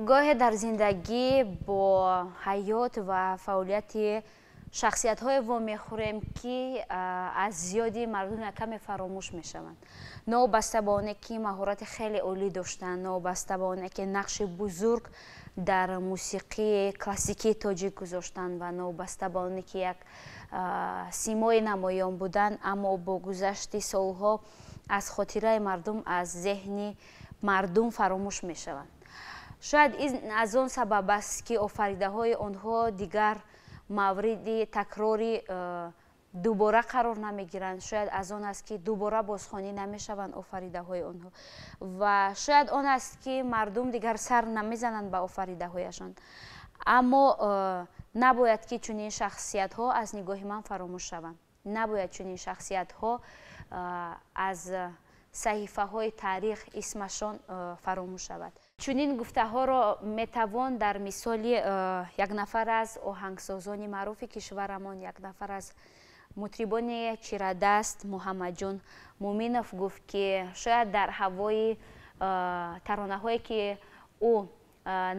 Гоҳе дар зиндагӣ бо ҳаёт ва фаъолияти шахсиятҳое вомехӯрем, ки аз зиёди мардум якаме фаромӯш мешаванд, новобаста ба оне ки маҳорати хеле олӣ доштанд, новобаста ба оне ки нақши бузург дар мусиқии классикии тоҷик гузоштанд ва новобаста ба оне ки як симои намоён буданд, аммо бо гузашти солҳо аз хотираи мардум, аз зеҳни мардум фаромӯш мешаванд. Шояд аз он сабаб аст, ки офаридаҳои онҳо дигар мавриди такрори дубора қарор намегиранд. Шояд аз он аст, ки дубора бозхонӣ намешаванд офаридаҳои онҳо, ва шояд он аст, ки мардум дигар сар намезананд ба офаридаҳояшон. Аммо набояд, ки чунин шахсиятҳо аз нигоҳи ман фаромӯш шаванд. Набояд чунин шахсиятҳо аз саҳифаҳои таърих исмашон фаромӯш шавад. Чунин гуфтаҳоро метавон дар мисоли як нафар аз оҳангсозони маъруфи кишварамон, як нафар аз мутрибони чирадаст Муҳаммадҷон Муминов гуфт, ки шояд дар ҳавои таронаҳое, ки ӯ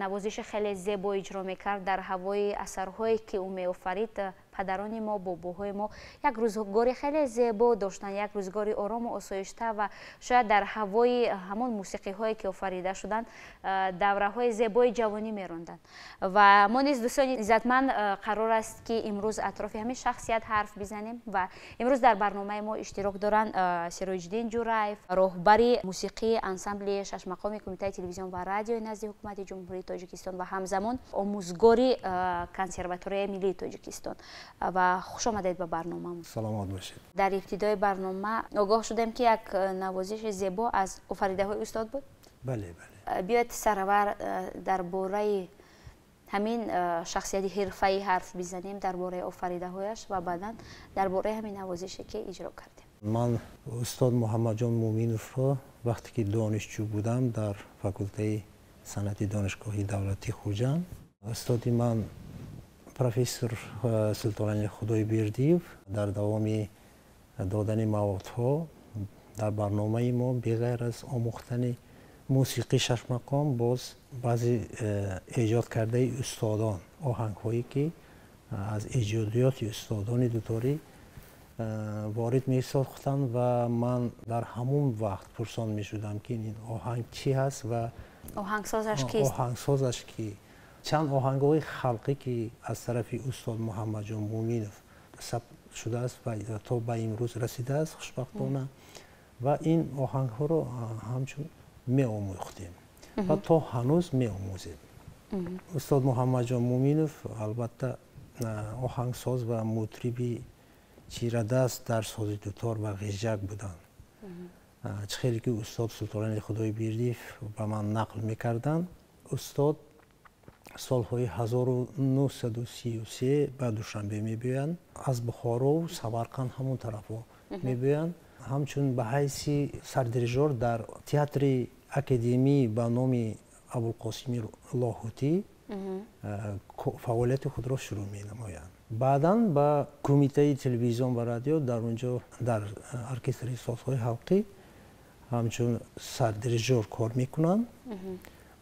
навозиши хеле зебо иҷро мекард, дар ҳавои асарҳое, ки ӯ меофарид, падарони мо, бобоҳои мо як рӯзгори хеле зебо доштанд, як рӯзгори орому осоишта, ва шояд дар ҳавои ҳамон мусиқиҳое, ки офарида шуданд, давраҳои зебои ҷавонӣ меронданд. Ва мо низ, дӯстони иззатманд, қарор аст, ки имрӯз атрофи ҳамин шахсият ҳарф бизанем. Ва имрӯз дар барномаи мо иштирок доранд Сироҷиддин Ҷураев, роҳбари мусиқии ансамбли шашмақоми Кумитаи телевизион ва радиои назди Ҳукумати Ҷумҳурии Тоҷикистон ва ҳамзамон омӯзгори Консерваторияи миллии Тоҷикистон. Ва хуш омадед ба барномамон. Саломат бошед. Дар ибтидои барнома огоҳ шудем, ки як навозиши зебо аз офаридаҳои устод буд. Бале. Биёед, сараввал дар бораи ҳамин шахсияти ҳирфаӣ ҳарф бизанем, дар бораи офаридаҳояш ва баъдан дар бораи ҳамин навозише, ки иҷро кардем. Ман устод Муҳаммадҷон Муминовро, вақте ки донишҷӯ будам дар факултаи санъати Донишгоҳи давлатии Хуҷанд, устоди ман профессор Султонали Худойбердиев дар давоми додани маводҳо дар барномаи мо, беғайр аз омӯхтани мусиқии шашмақом, боз баъзе эҷод кардаи устодон, оҳангҳое, ки аз эҷодиёти устодони дуторӣ ворид месохтанд, ва ман дар ҳамон вақт пурсон мешудам, ки ин оҳанг чӣ ҳаст ва оҳангсозаш кист. Оҳангсозаш ки. Чанд оҳангҳои халқӣ, ки аз тарафи устод Муҳаммадҷон Муминов сабт шудааст ва то ба имрӯз расидааст, хушбахтона, ва ин оҳангҳоро ҳамчун меомӯхтем ва то ҳанӯз меомӯзем. Устод Муҳаммадҷон Муминов, албатта, оҳангсоз ва мутриби чирадаст дар сози дутор ва ғижжак буданд. Чӣ хеле ки устод Султонали Худойбердиев ба ман нақл мекарданд, устод солҳои 1933 ба Душанбе мебиёянд, аз Бухорову Самарқанд, ҳамон тарафҳо мебиёянд, ҳамчун ба ҳайси сардирижор дар театри академӣ ба номи Абулқосими Лоҳутӣ фаъолияти худро шурӯъ менамоянд. Баъдан ба Кумитаи телевизион ва радио, дар он ҷо дар оркестри созҳои халқӣ ҳамчун сардирижор кор мекунанд.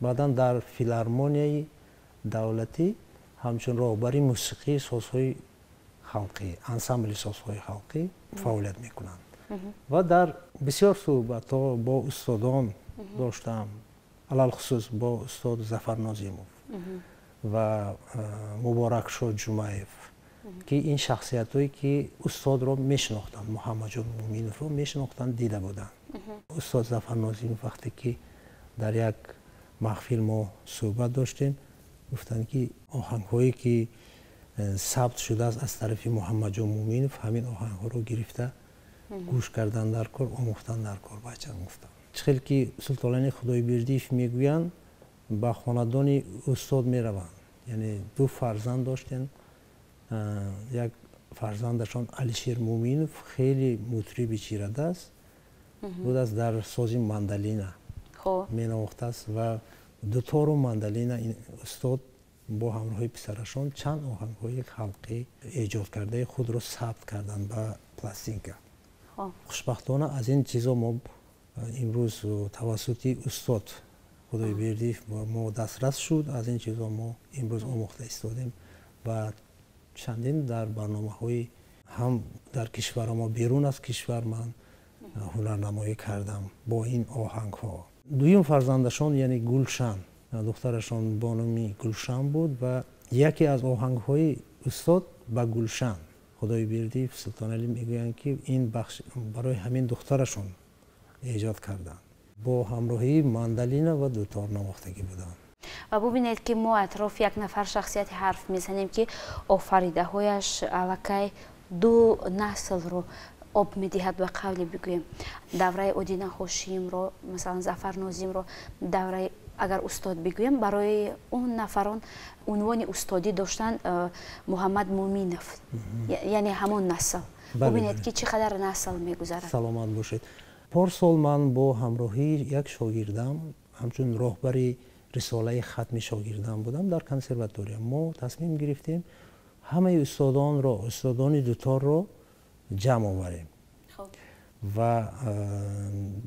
Баъдан дар филармонияи давлатӣ ҳамчун роҳбари мусиқии созҳои халқӣ, ансамбли созҳои халқӣ фаъолият мекунанд. Ва дар бисёр суҳбатҳо бо устодон доштам, алалхусус бо устод Зафар Нозимов ва Муборакшо Ҷумаев, ки ин шахсиятҳое, ки устодро мешинохтанд, Муҳаммадҷон Муминовро мешинохтанд, дида буданд. Устод Зафар Нозимов, вақте ки дар як маҳфил мо суҳбат доштем, гуфтанд, ки оҳангҳое, ки сабт шудааст аз тарафи Муҳаммадҷон Муминов, ҳамин оҳангҳоро гирифта гӯш кардан дар кор, омӯхтан дар кор, бачам, гуфтам. Чӣ хел ки Султонали Худойбердиев мегӯянд, ба хонадони устод мераванд, яъне ду фарзанд доштем. Як фарзандашон Алишер Муминов хеле мутриби чирадаст будааст, дар сози мандалина менавохтааст ва дутору мандалина. Устод бо ҳамроҳи писарашон чанд оҳангҳои халқӣ эҷод кардаи худро сабт карданд ба пластинка. Хушбахтона, аз ин чизо мо имрӯз тавассути устод Худойбердиев ба мо дастрас шуд. Аз ин чизҳо мо имрӯз омӯхта истодем ва чандин дар барномаҳои ҳам дар кишвар мо, берун аз кишвар ман ҳунарнамоӣ кардам бо ин оҳангҳо. Дуюм фарзандашон, яъне Гулшан, духтарашон бо номи Гулшан буд ва яке аз оҳангҳои устод ба Гулшан Худойбердиев Султоналӣ мегӯянд, ки ин бахш барои ҳамин духтарашон эҷод карданд. Бо ҳамроҳии мандалина ва дутор навохтагӣ буданд. Ва бубинед, ки мо атрофи як нафар шахсияти ҳарф мезанем, ки офаридаҳояш аллакай ду наслро об медиҳад, ба қавле бигӯем. Давраи Одина Ҳошимро, масалан Зафар Нозимро, давраи агар устод бигӯем, барои он нафарон унвони устодӣ доштан Муҳаммад Муминов, яъне ҳамон насл. Бубинед, ки чӣ қадар насл мегузарад. Саломат бошед. Порсол ман бо ҳамроҳии як шогирдам, ҳамчун роҳбари рисолаи хатми шогирдам будам дар консерватория, мо тасмим гирифтем ҳамаи устодонро, устодони дуторро ҷамъ оварем ва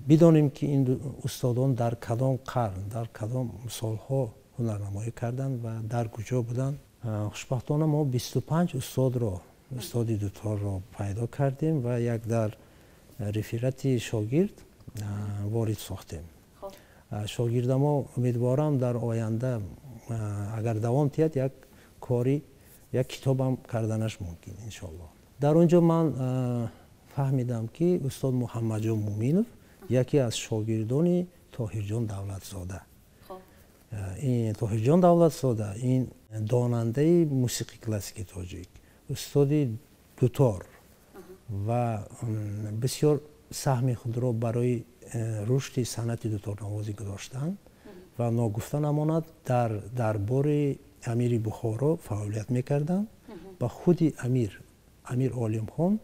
бидонем, ки ин устодон дар кадом қарн, дар кадом солҳо ҳунарнамоӣ карданд ва дар куҷо буданд. Хушбахтона мо 25 устодро, устоди дуторро пайдо кардем ва як дар реферати шогирд ворид сохтем. Шогирдамо умедворам дар оянда агар давом диҳад, як кори, як китобам карданаш мумкин, иншоалло. Дар он ҷо ман фаҳмидам, ки устод Муҳаммадҷон Муминов яке аз шогирдони Тоҳирҷон Давлатзода. Ин Тоҳирҷон Давлатзода ин донандаи мусиқии классикии тоҷик, устоди дутор ва бисёр саҳми худро барои рушди санъати дуторнавозӣ гузоштанд ва ногуфта намонад, дар дарбори амири Бухоро фаъолият мекарданд ва худи амир Олимхон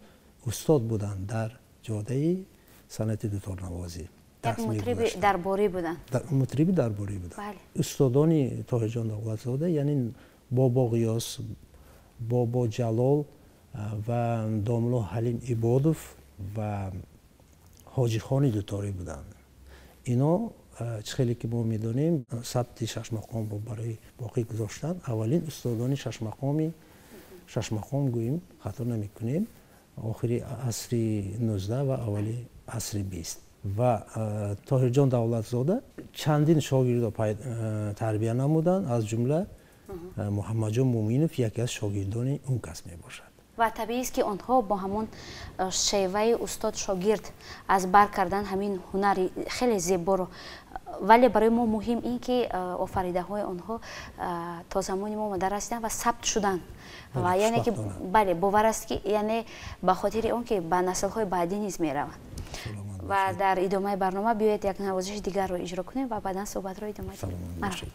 устод буданд дар ҷодаи санъати дуторнавозӣ. Як мутриби дарборӣ буданд. Мутриби дарборӣ буданд. Устодони Тоҳирҷон Давлатзода, яъне Бобо Ғиёс, Бобо Ҷалол ва домло Ҳалим Ибодов ва Ҳоҷихони дуторӣ буданд. Ино чӣ хеле ки мо медонем, сабти шашмақомро барои боқӣ гузоштанд. Аввалин устодони шашмақом гӯем, хато намекунем, охири асри 19 ва аввали асри 20. Ва Тоҳирҷон Давлатзода чандин шогирдро тарбия намуданд, аз ҷумла Муҳаммадҷон Муминов яке аз шогирдони он кас мебошад. Ва табиист, ки онҳо бо ҳамон шеваи устод шогирд аз бар кардан ҳамин ҳунари хеле зеборо. Вале барои мо муҳим ин ки офаридаҳои онҳо то замони мо омада расиданд ва сабт шуданд. Ва яъне ки бале, бовар аст, ки яъне ба хотири он ки ба наслҳои баъдӣ низ мераванд. Ва дар идомаи барнома биёед як навозиши дигарро иҷро кунем ва баъдан суҳбатро идома диҳем.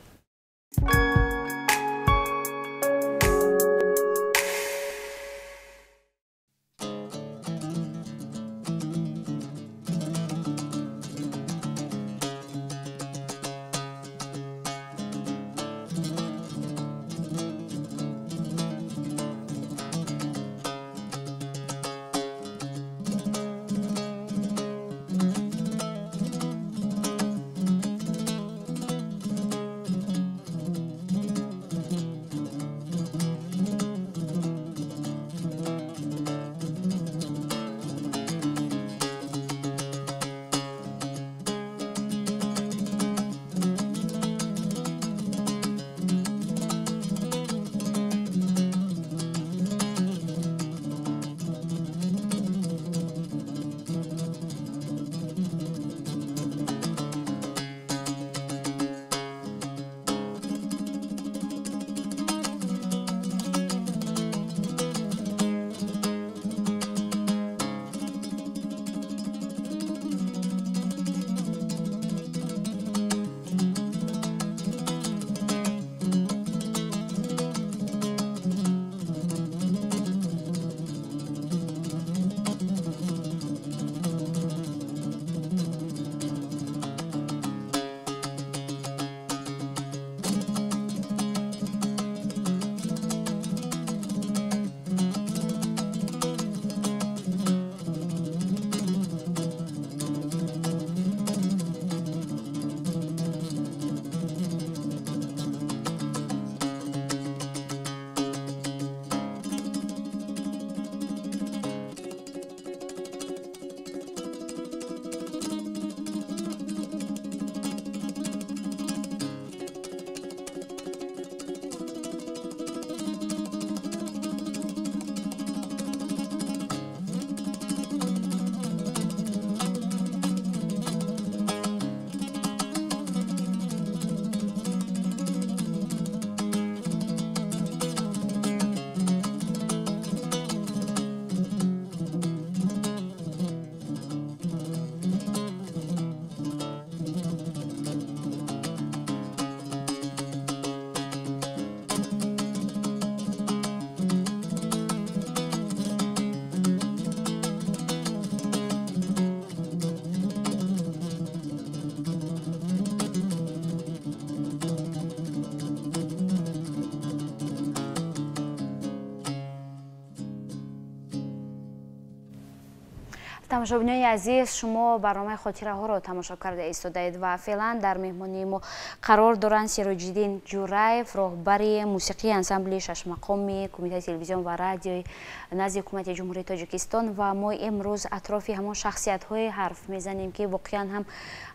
Тамошобинони азиз, шумо барномаи хотираҳоро тамошо карда истодаед ва феълан дар меҳмонии мо қарор доранд Сироҷиддин Ҷураев, роҳбари мусиқии ансамбли шашмақоми Кумитаи телевизион ва радиои назди Ҳукумати Ҷумҳурии Тоҷикистон. Ва мо имрӯз атрофи ҳамон шахсиятҳое ҳарф мезанем, ки воқеан ҳам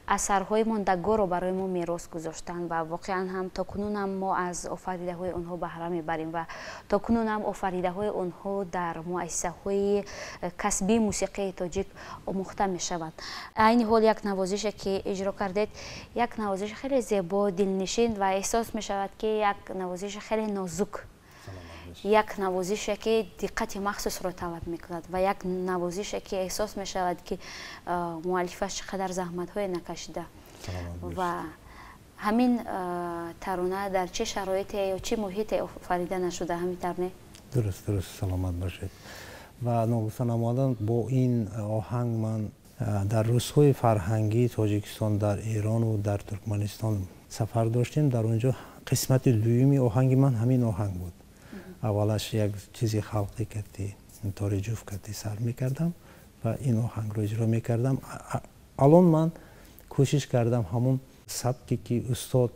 асарҳои мондагорро барои мо мерос гузоштанд ва воқеан ҳам то кунунам мо аз офаридаҳои онҳо баҳра мебарем ва то кунунам офаридаҳои онҳо дар муассисаҳои касбии мусиқии тоҷик омӯхта мешаванд. Айни ҳол як навозише, ки иҷро кардед, як навозиши хеле зебо, дилнишин ва эҳсос мешавад, ки як навозиши хеле нозук, як навозише, ки диққати махсусро талаб мекунад ва як навозише, ки эҳсос мешавад, ки муаллифаш чӣ қадар заҳматҳое накашида. Ва ҳамин тарона дар чӣ шароите ё чӣ муҳите офарида нашуда, ҳамин тавр не? Дуруст, саломат бошед. Ва ногуфта намодан, бо ин оҳанг ман дар рӯзҳои фарҳангии Тоҷикистон дар Эрону дар Туркманистон сафар доштем. Дар он ҷо қисмати дуюми оҳанги ман ҳамин оҳанг буд. Аввалаш як чизи халқӣ кати, тори ҷуфт кати сар мекардам ва ин оҳангро иҷро мекардам. Алон ман кӯшиш кардам ҳамон сабке, ки устод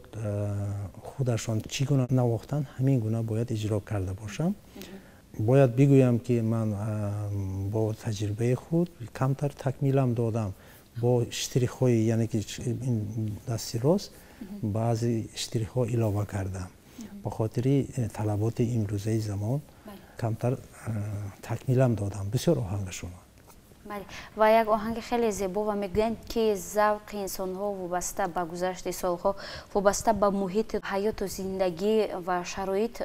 худашон чӣ гуна навохтанд, ҳамин гуна бояд иҷро карда бошам. Бояд бигӯям, ки ман бо таҷрибаи худ камтар такмилам додам бо штрихҳои, яъне ки ин дасти рост баъзе штрихҳо илова кардам. Ба хотири талаботи имрӯзаи замон камтар такмилам додам. Бисёр оҳангаш омад. Бале, ва як оҳанги хеле зебо. Ва мегӯянд, ки завқи инсонҳо вобаста ба гузашти солҳо, вобаста ба муҳити ҳаёту зиндагӣ ва шароит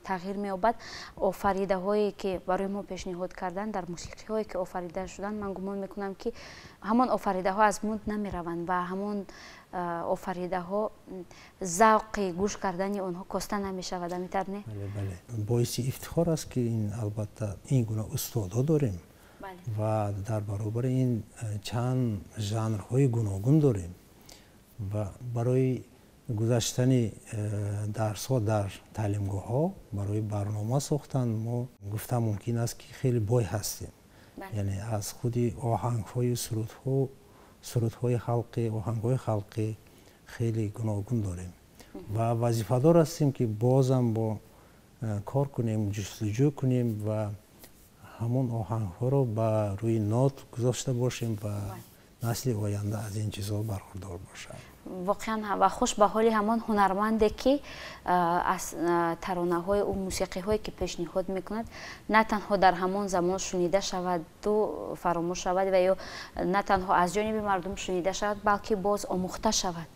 тағйир меёбад. Офаридаҳое, ки барои мо пешниҳод карданд, дар мусиқиҳое, ки офарида шуданд, ман гумон мекунам, ки ҳамон офаридаҳо аз муд намераванд ва ҳамон офаридаҳо завқи гӯш кардани онҳо коста намешавад, ҳамин не? Бале, боиси ифтихор аст, ки ин албатта ин гуна устодҳо дорем ва дар баробари ин чанд жанрҳои гуногун дорем ва барои гузаштани дарсҳо дар таълимгоҳҳо, барои барнома сохтан мо гуфта мумкин аст, ки хеле бой ҳастем. Яъне аз худи оҳангҳои сурудҳо, сурудҳои халқӣ, оҳангҳои халқӣ хеле гуногун дорем ва вазифадор ҳастем, ки бозам бо кор кунем, ҷустуҷӯ кунем ва ҳамон оҳангҳоро ба рӯи нот гузошта бошем ва насли оянда аз ин чизҳо бархурдор бошад. Воқеан, ва хуш ба ҳоли ҳамон ҳунарманде, ки аз таронаҳои ӯ, мусиқиҳое, ки пешниҳод мекунад, на танҳо дар ҳамон замон шунида шаваду фаромӯш шавад ва ё на танҳо аз ҷониби мардум шунида шавад, балки боз омӯхта шавад,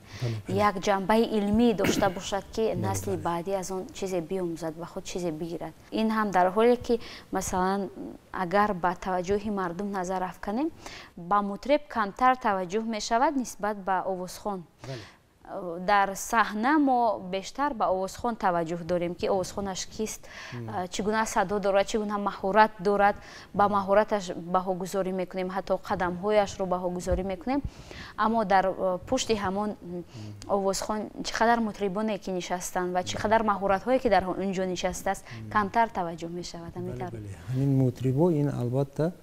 як ҷанбаи илмӣ дошта бошад, ки насли баъдӣ аз он чизе биомӯзад, ба худ чизе бигирад. Ин ҳам дар ҳоле, ки масалан, агар ба таваҷҷӯҳи мардум назар афканем, ба мутриб камтар таваҷҷӯҳ мешавад нисбат ба овозхон. Дар саҳна мо бештар ба овозхон таваҷҷӯҳ дорем, ки овозхонаш кист, чӣ гуна садо дорад, чӣ гуна маҳорат дорад. Ба маҳораташ баҳогузорӣ мекунем, ҳатто қадамҳояшро баҳогузорӣ мекунем. Аммо дар пушти ҳамон овозхон чӣ қадар мутрибоне, ки нишастанд, ва чӣ қадар маҳоратҳое, ки дар он ҷо нишастааст, камтар таваҷҷӯҳ мешавад. Ҳамин мутрибо ин албатта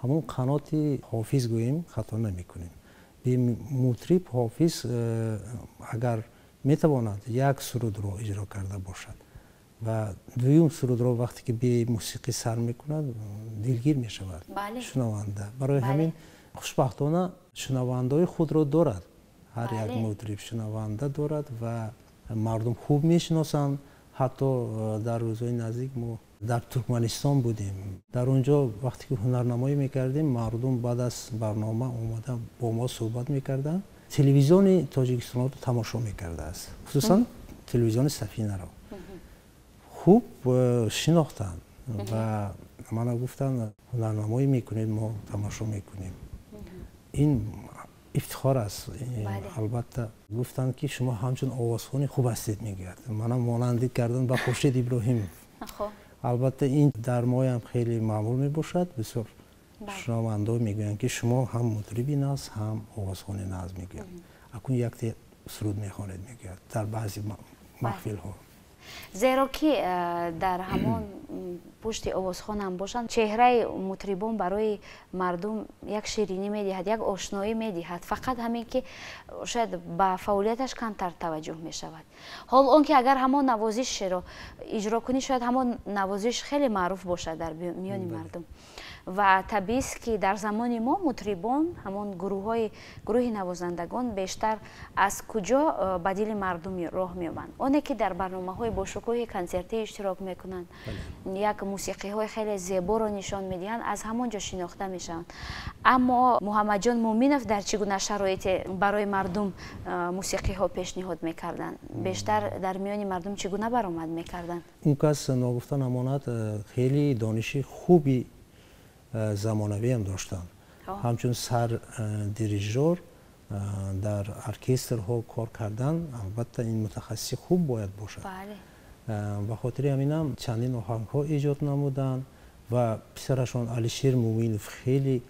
ҳамон қаноти ҳофиз гӯем, хато намекунем. Мутриб ҳофиз агар метавонад як сурудро иҷро карда бошад ва дуюм сурудро вақте ки бе мусиқӣ сар мекунад, дилгир мешавад шунаванда. Барои ҳамин хушбахтона шунавандаҳои худро дорад. Ҳар як мутриб шунаванда дорад ва мардум хуб мешиносанд. Ҳатто дар рӯзҳои наздик мо дар Туркманистон будем. Дар он ҷо вақте ки ҳунарнамоӣ мекардем, мардум баъд аз барнома омада бо мо суҳбат мекарданд. Телевизиони Тоҷикистонро тамошо мекардааст, хусусан телевизиони Сафинаро хуб шинохтанд ва мана гуфтанд: «Ҳунарнамоӣ мекунед, мо тамошо мекунем». Ин ифтихор аст албатта. Гуфтанд, ки шумо ҳамчун овозхони хуб ҳастед, мегӯяд. Мана монандӣ кардан ба Хуршед Иброҳимов. Албатта, ин дар моям хеле маъмул мебошад. Бисёр шунавандаҳо мегӯянд, ки шумо ҳам мутриби нағз, ҳам овозхони нағз, мегӯянд. Акун якте суруд мехонед, мегӯяд, дар баъзе маҳфилҳо. Зеро ки дар ҳамон пушти овозхон ҳам бошанд, чеҳраи мутрибон барои мардум як ширинӣ медиҳад, як ошноӣ медиҳад. Фақат ҳамин ки шояд ба фаъолияташ камтар таваҷҷӯҳ мешавад. Ҳол он ки агар ҳамон навозишро иҷро кунӣ, шояд ҳамон навозиш хеле маъруф бошад дар миёни мардум. Ва табиист ки дар замони мо мутрибон, ҳамон гурӯҳи навозандагон бештар аз куҷо ба дили мардум роҳ меёбанд? Оне ки дар барномаҳои бошукӯҳи консертӣ иштирок мекунанд, як мусиқиҳои хеле зеборо нишон медиҳанд, аз ҳамон ҷо шинохта мешаванд. Аммо Муҳаммадҷон Муъминов дар чӣ гуна шароите барои мардум мусиқиҳо пешниҳод мекарданд? Бештар дар миёни мардум чӣ гуна баромад мекарданд? Он кас ногуфта намонад, хеле дониши хуби замонавиам доштанд. Ҳамчун сардирижёр дар оркестрҳо кор кардан, албатта ин мутахассиси хуб бояд бошад. Ба хотири ҳаминам чандин оҳангҳо эҷод намуданд ва писарашон Алишер Муъминов хеле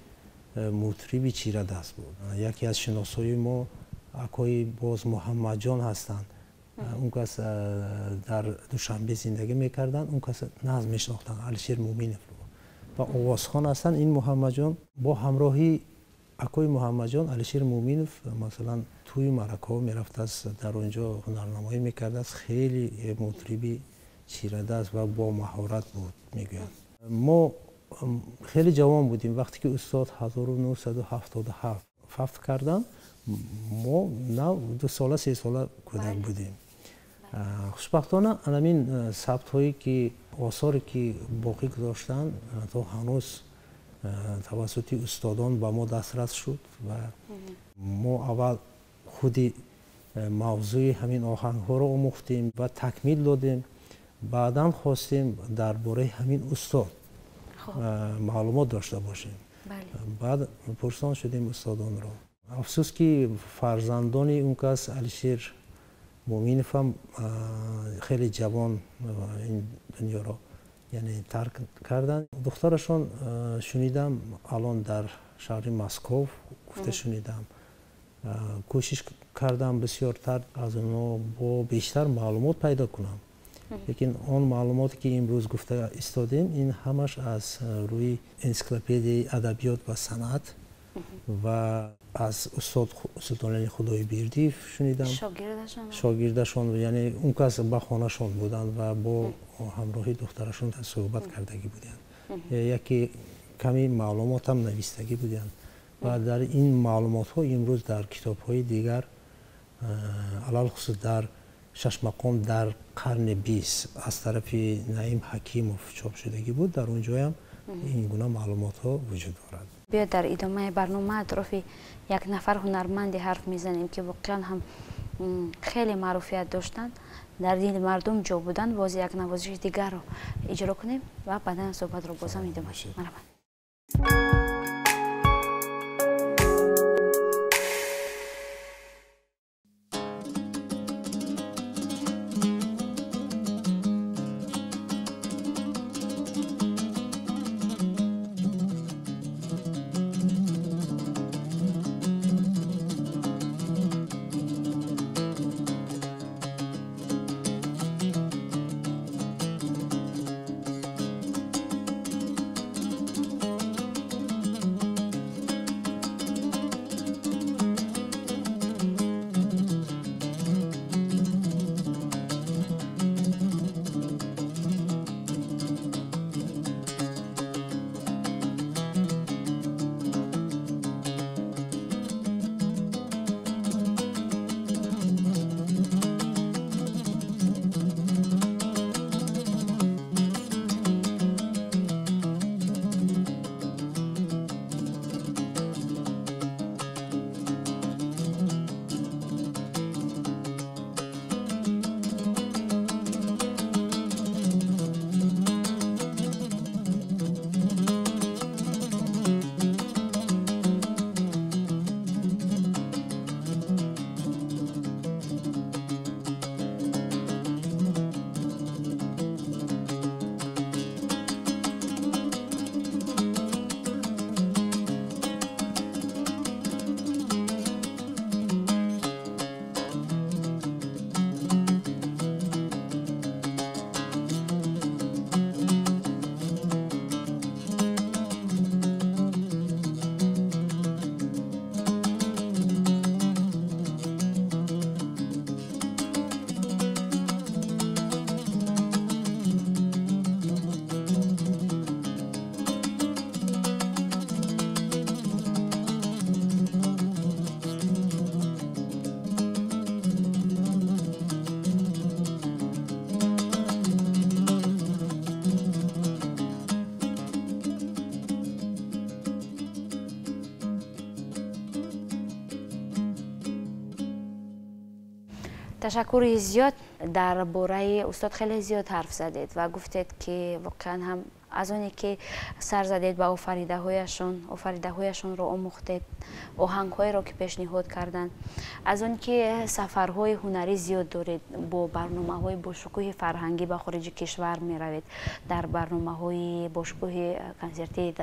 мутриби чирадаст буд. Яке аз шиносҳои мо акои боз Муҳаммадҷон ҳастанд. Он кас дар Душанбе зиндагӣ мекарданд, он кас нағз мешинохтанд Алишер Муъминовро ва овозхон ҳастанд. Ин Муҳаммадҷон бо ҳамроҳии акои Муҳаммадҷон Алишер Муъминов масалан тӯи маъракаҳо мерафтааст, дар он ҷо ҳунарнамоӣ мекардааст. Хеле мутриби чирадаст ва бо маҳорат буд, мегӯянд. Мо хеле ҷавон будем вақте ки устод 1977 фавт карданд. Мо нав 2 сола 3 сола кӯдак будем. Хушбахтона анамин сабтҳое ки осоре ки боқӣ гузоштанд то ҳанӯз тавассути устодон ба мо дастрас шуд ва мо аввал худи мавзӯи ҳамин оҳангҳоро омӯхтем ва такмил додем. Баъдан хостем дар бораи ҳамин устод маълумот дошта бошем. Баъд пурсон шудем устодонро. Афсӯс ки фарзандони он кас Алишер Муъминов ҳам хеле ҷавон ин дунёро яъне тарк карданд. Духтарашон шунидам алон дар шаҳри Москов гуфта шунидам. Кӯшиш кардам бисёртар аз онҳо бо бештар маълумот пайдо кунам. Лекин он маълумоте ки имрӯз гуфта истодем, ин ҳамаш аз рӯи энсиклопедияи адабиёт ва санъат ва аз устод Султонали Худойбердиев шунидам. Шогирдашон, яъне он кас ба хонашон буданд ва бо ҳамроҳи духтарашон суҳбат кардагӣ буданд. Яке ками маълумотам навистагӣ буданд ва дар ин маълумотҳо имрӯз дар китобҳои дигар, алалхусус дар шашмақом дар қарни 20 аз тарафи Наим Ҳакимов чоп шудагӣ буд, дар он ҷоям ин гуна маълумотҳо вуҷуд дорад. Биё дар идомаи барнома атрофи як нафар ҳунарманде ҳарф мезанем ки воқеан ҳам хеле маъруфият доштанд, дар дили мардум ҷо буданд. Боз як навозиши дигарро иҷро кунем ва баъдан суҳбатро бозам идома. Марҳамат. Ташаккури зиёд. Дар бораи устод хеле зиёд ҳарф задед ва гуфтед, ки воқеан ҳам аз оне ки сар задед ба офаридаҳояшон, офаридаҳояшонро омӯхтед, оҳангҳоеро ки пешниҳод карданд, аз он ки сафарҳои ҳунарӣ зиёд доред, бо барномаҳои бошукӯҳи фарҳангӣ ба хориҷи кишвар меравед, дар барномаҳои бошукӯҳи консертии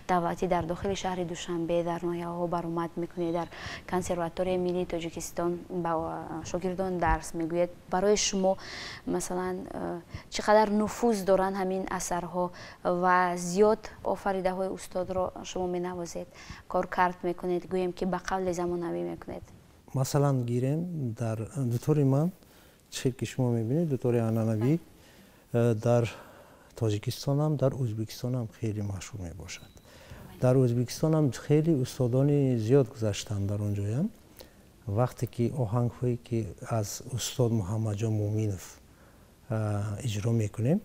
давлатӣ дар дохили шаҳри Душанбе, дар ноҳияҳо баромад мекунед, дар консерваторияи миллии Тоҷикистон ба шогирдон дарс мегӯед. Барои шумо масалан чӣ қадар нуфуз доранд ҳамин асарҳо ва зиёд офаридаҳои устодро шумо менавозед, коркард мекунед, гӯем ки ба қавли замонавӣ мекунед? Масалан гирем, дар дутори ман, чӣ ки шумо мебинед, дутори анъанавӣ дар Тоҷикистонам, дар Ӯзбекистонам хеле машҳур мебошад. Дар Ӯзбекистонам хеле устодони зиёд гузаштанд дар он ҷоям. Вақте ки оҳангҳое ки аз устод Муҳаммадҷон Муъминов иҷро мекунем,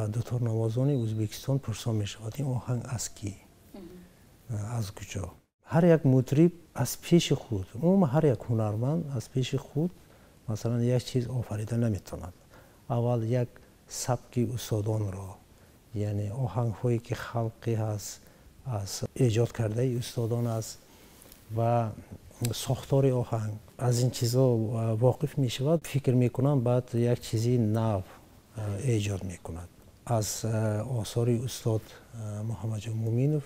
дуторнавозони Ӯзбекистон пурсон мешавад, ин оҳанг аз кӣ, аз куҷо. Ҳар як мутриб аз пеши худ, умуман ҳар як ҳунарманд аз пеши худ масалан як чиз офарида наметавонад. Аввал як сабки устодонро, яъне оҳангҳое ки халқӣ ҳаст, аз эҷод кардаи устодон аст ва сохтори оҳанг, аз ин чизҳо воқиф мешавад, фикр мекунам, баъд як чизи нав эҷод мекунад. Аз осори устод Муҳаммадҷон Муъминов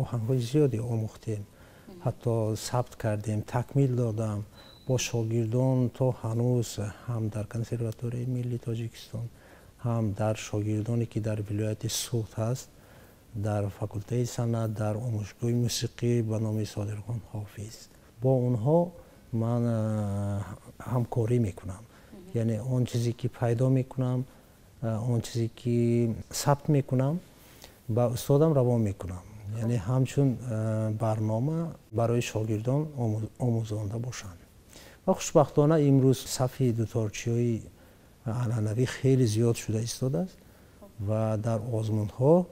оҳангҳои зиёде омӯхтем, ҳатто сабт кардем, такмил додам бо шогирдон то ҳанӯз ҳам дар консерваторияи миллии Тоҷикистон, ҳам дар шогирдоне ки дар вилояти Суғд ҳаст, дар факултаи санъат, дар омӯзгоҳи мусиқӣ ба номи Содирхон Ҳофиз. Бо онҳо ман ҳамкорӣ мекунам. Яъне он чизе ки пайдо мекунам, он чизе ки сабт мекунам, ба устодам равон мекунам. Яъне ҳамчун барнома барои шогирдон омӯзонда бошанд. Ва хушбахтона имрӯз сафи дуторчиҳои анъанавӣ хеле зиёд шуда истодааст ва дар озмунҳо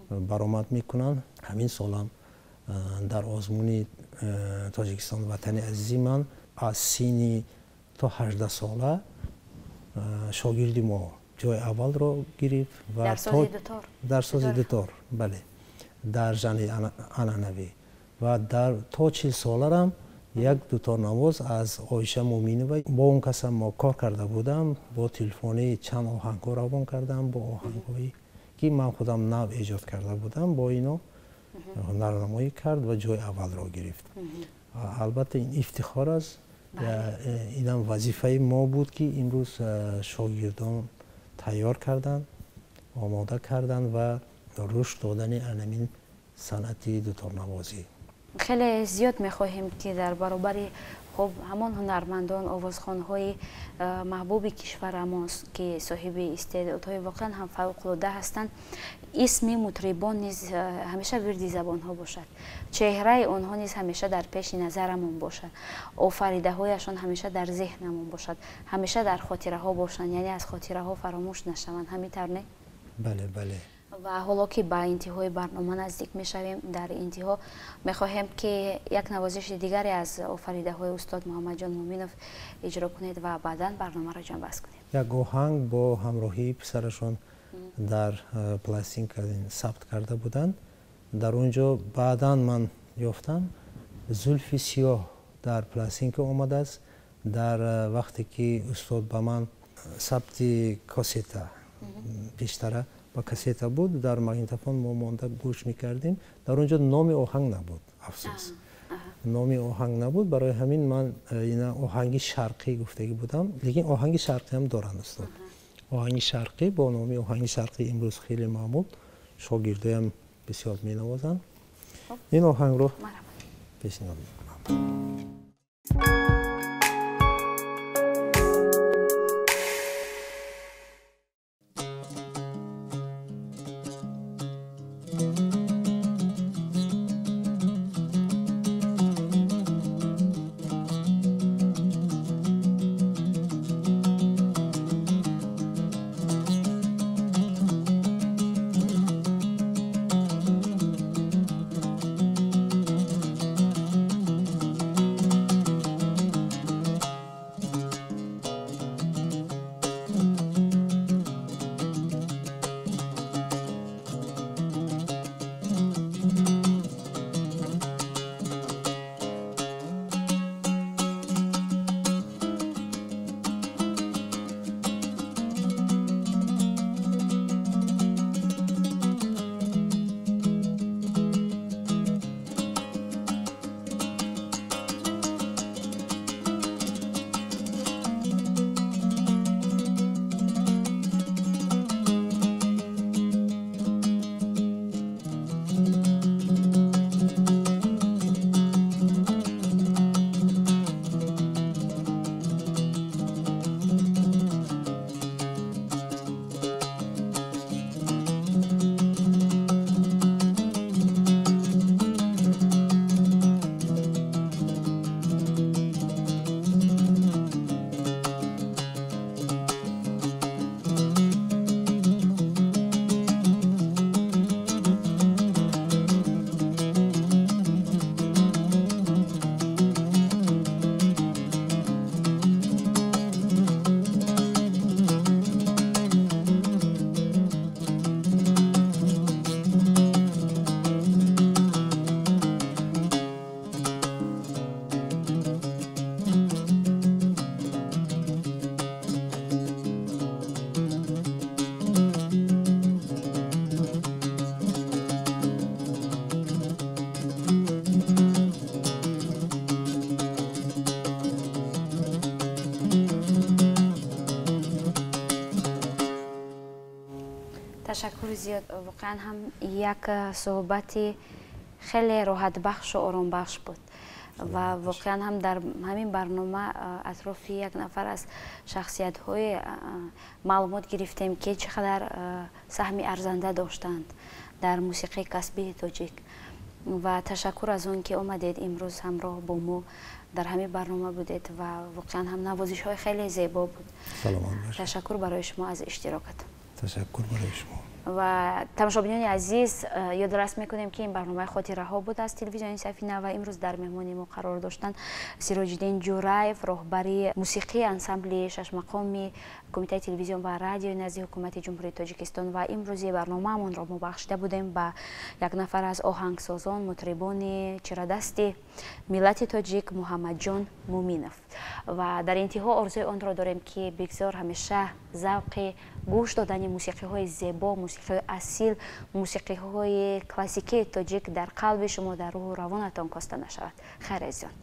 баромад мекунанд. Ҳамин солам дар озмуни Тоҷикистон ватани азизи ман аз синни то 18 сола шогирди мо ҷои аввалро гирифт ва дар сози дутор, бале, дар жанри анъанавӣ ва дар то 40 соларам як дуторнавоз аз Оиша Муъминова, бо он касам мо кор карда будам, бо телефони чанд оҳангҳо равон кардам, бо оҳангҳое ки ман худам нав эҷод карда будам, бо ино ҳунарнамоӣ кард ва ҷои аввалро гирифт. Албатта ин ифтихор аст, инам вазифаи мо буд ки имрӯз шогирдон тайёр карданд, омода карданд ва рушд додани анамин санъати дуторнавозӣ. Хеле зиёд мехоҳем ки дар баробари хуб ҳамон ҳунармандон, овозхонҳои маҳбуби кишварамон, ки соҳиби истеъдодҳои воқеан ҳам фавқулода ҳастанд, исми мутрибон низ ҳамеша вирди забонҳо бошад, чеҳраи онҳо низ ҳамеша дар пеши назарамон бошад, офаридаҳояшон ҳамеша дар зеҳнамон бошад, ҳамеша дар хотираҳо бошанд, яъне аз хотираҳо фаромӯш нашаванд. Ҳамин тавр не? Бале, бале. Ва ҳоло ки ба интиҳои барнома наздик мешавем, дар интиҳо мехоҳем ки як навозиши дигаре аз офаридаҳои устод Муҳаммадҷон Муъминов иҷро кунед ва баъдан барномаро ҷамъбаст кунем. Як оҳанг бо ҳамроҳии писарашон дар пластинка сабт карда буданд. Дар он ҷо баъдан ман ёфтам, зулфи сиёҳ дар пластинка омадааст. Дар вақте ки устод ба ман сабти кассета пештара ба кассета буд, дар магнитофон мо монда гӯш мекардем. Дар он ҷо номи оҳанг набуд, афсӯс, номи оҳанг набуд. Барои ҳамин ман ина оҳанги шарқӣ гуфтагӣ будам, лекин оҳанги шарқӣ ҳам доранд устод. Оҳанги шарқӣ бо номи оҳанги шарқӣ имрӯз хеле маъмул, шогирдоям бисёр менавозанд. Ин оҳангро пешниҳод мекунам. Ташаккури зиёд. Воқеан ҳам як суҳбати хеле роҳатбахшу оромбахш буд ва воқеан ҳам дар ҳамин барнома атрофи як нафар аз шахсиятҳои маълумот гирифтем, ки чӣ қадар саҳми арзанда доштанд дар мусиқии касбии тоҷик. Ва ташаккур аз он ки омадед, имрӯз ҳамроҳ бо мо дар ҳамин барнома будед ва воқеан ҳам навозишҳои хеле зебо буд. Ташаккур барои шумо аз иштирокатон. Ташаккур барои шумо. Ва тамошобинони азиз, ёдрас мекунем, ки ин барномаи «Хотираҳо» буд аз телевизиони Сафина ва имрӯз дар меҳмони мо қарор доштанд Сироҷиддин Ҷураев, роҳбари мусиқии ансамбли шашмақоми Кумитаи телевизион ва радиои назди Ҳукумати Ҷумҳурии Тоҷикистон. Ва имрӯзи барномаамонро мо бахшида будем ба як нафар аз оҳангсозон, мутрибони чирадасти миллати тоҷик Муҳаммадҷон Муминов. Ва дар интиҳо орзуи онро дорем, ки бигзор ҳамеша завқи гӯш додани мусиқиҳои зебо, мусиқиҳои асил, мусиқиҳои классикии тоҷик дар қалби шумо, дар рӯҳу равонатон коста нашавад. Хайр, азизон.